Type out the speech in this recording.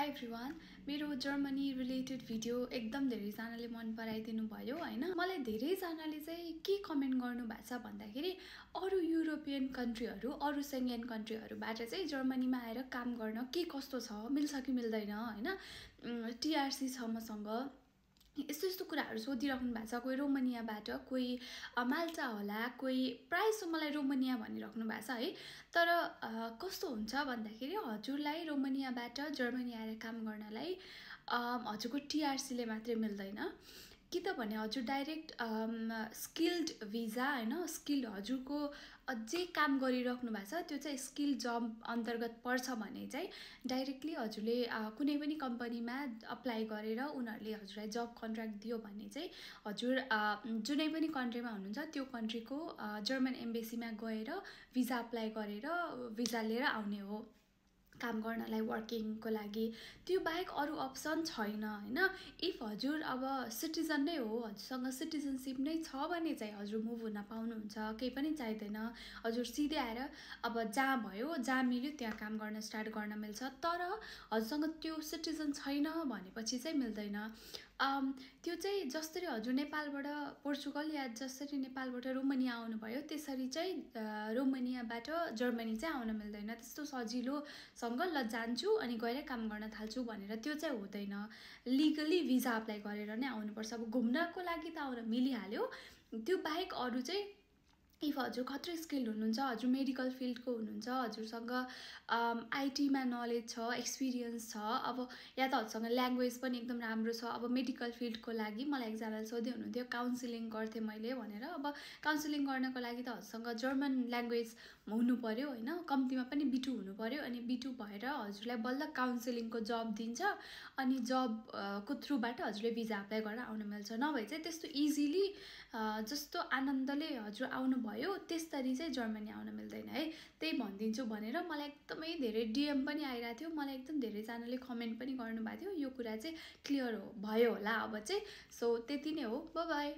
High everyone मेरो Germany related video एकदम धेरैजनाले मन पराइदिनु भयो हैन। मलाई धेरैजनाले चाहिँ के कमेन्ट गर्नु भएको छ भन्दाखेरि अरु युरोपियन कन्ट्रीहरु अरु सेङ्गेन कन्ट्रीहरुबाट चाहिँ जर्मनीमा आएर काम गर्न के कस्तो छ, मिल्छ कि मिल्दैन हैन। टीआरसी छ मसँग यस्तो कुराहरु सोधिराख्नु भएको छ। कोही रोमानियाबाट, कोही माल्टा होला, कोही प्रायः मलाई रोमानिया भनिराख्नु भएको छ है। तर कस्तो हुन्छ भन्दाखेरि हजुरलाई रोमानियाबाट जर्मनी आएर काम गर्नलाई हजुरको टीआरसी ले मात्रै मिल्दैन कि त भने हजुर डाइरेक्ट स्किल्ड भिजा हैन, स्किल हजुरको अझै काम गरिराख्नु भएको छ त्यो चाहिँ स्किल जब अन्तर्गत पर्छ भने चाहिँ डाइरेक्टली हजुरले कुनै पनि कम्पनीमा अप्लाई गरेर उनीहरुले हजुरलाई जब कन्ट्र्याक्ट दियो भने चाहिँ हजुर जुनै पनि कन्ट्रीमा हुनुहुन्छ त्यो कन्ट्रीको जर्मन एम्बेसीमा गएर भिजा अप्लाई गरेर भिजा लिएर आउने हो काम गर्नलाई, वर्किङको लागि। त्यो बाहेक अरु अप्सन छैन हैन। इफ हजुर अब सिटिजन नै हो, हजुरसँग सिटिजनशिप नै छ भने चाहिँ हजुर मुभ हुन पाउनुहुन्छ, केही पनि चाहिदैन। हजुर सिधै आएर अब जहाँ भयो, जहाँ मिल्यो त्यहाँ काम गर्न स्टार्ट गर्न मिल्छ। तर हजुरसँग त्यो सिटिजन छैन भनेपछि चाहिँ मिल्दैन। त्यो चाहिँ जसरी हजुर नेपालबाट पोर्चुगल या जसरी नेपालबाट रोमानिया आउनु भयो त्यसरी चाहिँ रोमानियाबाट जर्मनी चाहिँ आउन मिल्दैन। त्यस्तो सजिलोसँग ल जान्छु अनि गएर काम गर्न थाल्छु भनेर त्यो चाहिँ हुँदैन। लिगली भिजा अप्लाई गरेर नै आउनुपर्छ। अब घुम्नको लागि त आउन मिलिहाल्यो। त्यो बाहेक अरु चाहिँ इफ हजुर खत्रै स्किल्ड हुनुहुन्छ, हजुर मेडिकल फिल्डको हुनुहुन्छ, हजुरसँग आईटीमा नलेज छ, एक्सपिरियन्स छ, अब या त हजुरसँग ल्याङ्ग्वेज पनि एकदम राम्रो छ। अब मेडिकल फिल्डको लागि मलाई एकजनाले सोध्दै हुनुहुन्थ्यो काउन्सिलिङ गर्थे मैले भनेर। अब काउन्सिलिङ गर्नको लागि त हजुरसँग जर्मन ल्याङ्ग्वेज हुनु पर्यो हैन, कम्तीमा पनि B2 हुनु पर्यो। अनि B2 भएर हजुरलाई बल्ल काउन्सिलिङको जब दिन्छ अनि जबको थ्रुबाट हजुरले भिजा अप्लाई गरेर आउन मिल्छ। नभए चाहिँ त्यस्तो इजिली जस्तो आनन्दले हजुर आउनु भयो त्यसरी चाहिँ जर्मनी आउन मिल्दैन है। त्यही भनिदिन्छु भनेर मलाई एकदमै धेरै डीएम पनि आइरा थियो। मलाई एकदम धेरै जनाले कमेन्ट पनि गर्नु भएको थियो। यो कुरा चाहिँ क्लियर भयो होला अब चाहिँ। सो त्यति नै हो। Bye bye.